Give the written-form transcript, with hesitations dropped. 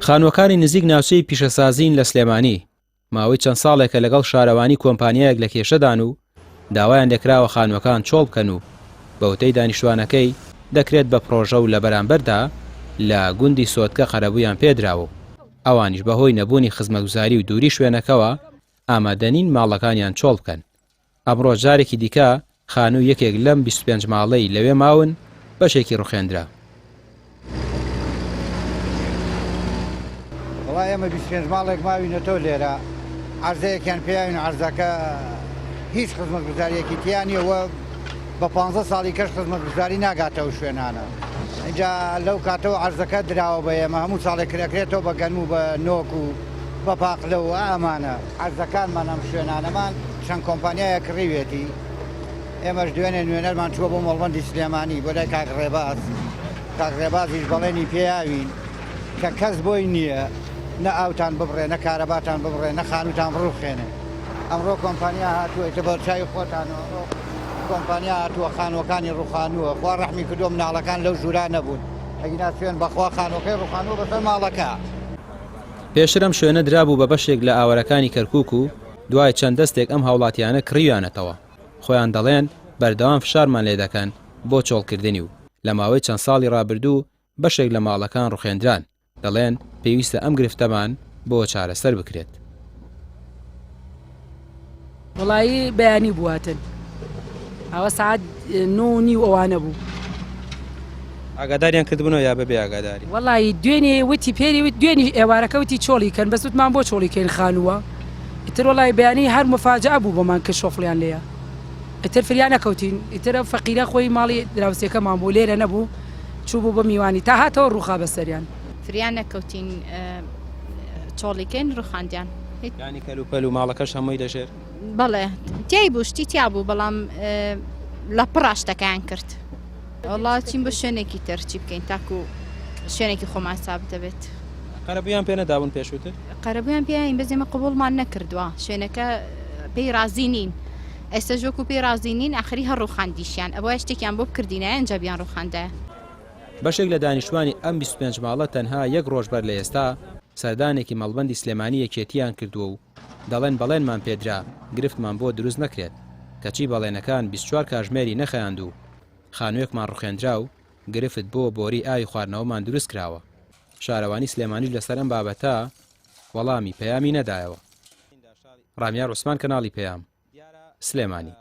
خانووەکانی نزیک ناوچەی پیشەسازین لە سلێمانی، ماوەی چەند ساڵێکە لەگەڵ شارەوانی کۆمپانیایەک لە کێشەدان و داوایان لێکراوە خانووەکان چۆڵ بکەن و بەوتەی دانیشتوانەکەی دەکرێت بە پڕۆژە و لە بەرامبەردا لە گوندی سۆتکە قەرەبوویان پێدراوە و ئەوانیش بەهۆی نەبوونی خزمەتگوزاری و دووری شوێنەکەوە ئامادەنین ماڵەکانیان چۆڵ بکەن. ئەمڕۆ جارێکی دیکە خانووی یەکێک لەم 25 ماڵەی لەوێ ماون بەشێکی ڕوخێندرا. وەڵا ئێمە 25 ماڵێک ماوینەتەوە لێرە عەرزەیەکیان پێیاوین عەرزەکە هیچ خزمەتگوزاریەکی تیا نییە و بە 15 ساڵی کەش خزمەتگوزاری ناگاتە ئەو شوێنانە اینجا لەو کاتەوە عەرزەکە دراوە بە ئێمە هەموو ساڵێک کرەکرێتەوە بە گەنم و بە نۆک و بە پاقلە و ئەمانە عەرزەکانمان ئەم شوێنانەمان چەند کۆمپانیایە کڕیوێتی ئێمەش دوێنێ نوێنەرمان چووە بۆ مەڵبەندی سلێمانی بۆ لای کاک ڕێباز کاک ڕێبازیش بەڵێنی پێیاوین کە کەس بۆی نییە نە ئاوتان ببڕێ نە کارەباتان ببڕێ نە خانووتان بڕوخێنێ ئەمڕۆ کۆمپانیا هاتووە ئیتر بە چاوی خۆتانەوە ئەمڕۆ کۆمپانیا هاتووە خانووەکانی ڕوخانووە خوا ڕەحمی کردووە مناڵەکان لەو ژوورا نەبوون ئەگینا سوێن بەخوا خانووەکەی ڕوخانووە بەسەر ماڵەکە. پێشتر ئەم شوێنە درابوو بە بەشێک لە ئاوارەکانی کەرکوک و دوای چەند دەستێک ئەم هاوڵاتیانە کڕیویانەتەوە، خۆیان دەڵێن بەردەوام فشارمان لێدەکەن بۆ چۆڵکردنی و لە ماوەی چەند ساڵی ڕابردوو بەشێک لە ماڵەکان ڕوخێندران، دەڵێن پێویستە ئەم گرفتەمان بۆ چارەسەر بکرێت. وەڵایی بەیانی بوو هاتن ئەوە سعات نۆ و نیو ئەوانە بوو. ئاگاداریان کردبوونەوە یا بەبێ ئاگاداری؟ وەڵایی دوێنێ وتی پێری وت دوێنی ئێوارەکە وتی چۆڵی کەن بەس وتمان بۆ چۆڵی کەین خانووە ئیتر وەڵایی بەیانی هەر مفاجئە بوو بۆمان کە شۆفڵیان لێیە ئیتر فریا نەکەوتین ئیتر ئەو فەقیرە خۆی ماڵی دراوسێکەمان بوو لێرە نەبوو چوو بوو بۆ میوانی تا هاتەوە ڕووخا بەسەریان. فریا نەکەوتین چۆڵی کەین ڕوخاندیان. یانی کەلوپەل و ماڵەکەش هەمووی لەژێر؟ بەڵێ تیای بوو شتی تیا بوو بەڵام لە پڕا شتەکەیان کرد. وەڵا چین بۆ شوێنێکی تر چی بکەین تاکو شوێنێکی خۆمان سابت دەبێت. قەرەبوویان پێ نەدابوون پێشووتر؟ قەرەبوویان پێیان بەس ئێمە قبوڵمان نەکردووە شوێنەکە پێی ڕازی نین ئێستاش وەکو پێی ڕازی نین ئاخری هەر ڕووخاندیشیان ئەبوایە شتێکیان بۆ بکردینایە ئینجا بیان ڕووخاندایە. بەشێک لە دانیشتوانی ئەم 25 ماڵە تەنها یەک ڕۆژ بەر لە ئێستا سەردانێکی مەڵبەندی سلێمانی یەکێتییان کردووە و دەڵێن بەڵێنمان پێدرا گرفتمان بۆ دروست نەکرێت، کەچی بەڵێنەکان 24 کاژمێری نەخایاند و خانووێکمان ڕوخێندرا و گرفت بۆ بۆری ئاوی خواردنەوەمان دروست کراوە. شارەوانی سلێمانیش لەسەر ئەم بابەتە وەڵامی پەیامی نەدایەوە. ڕامیار عوسمان کەناڵی پەیام، سلێمانی.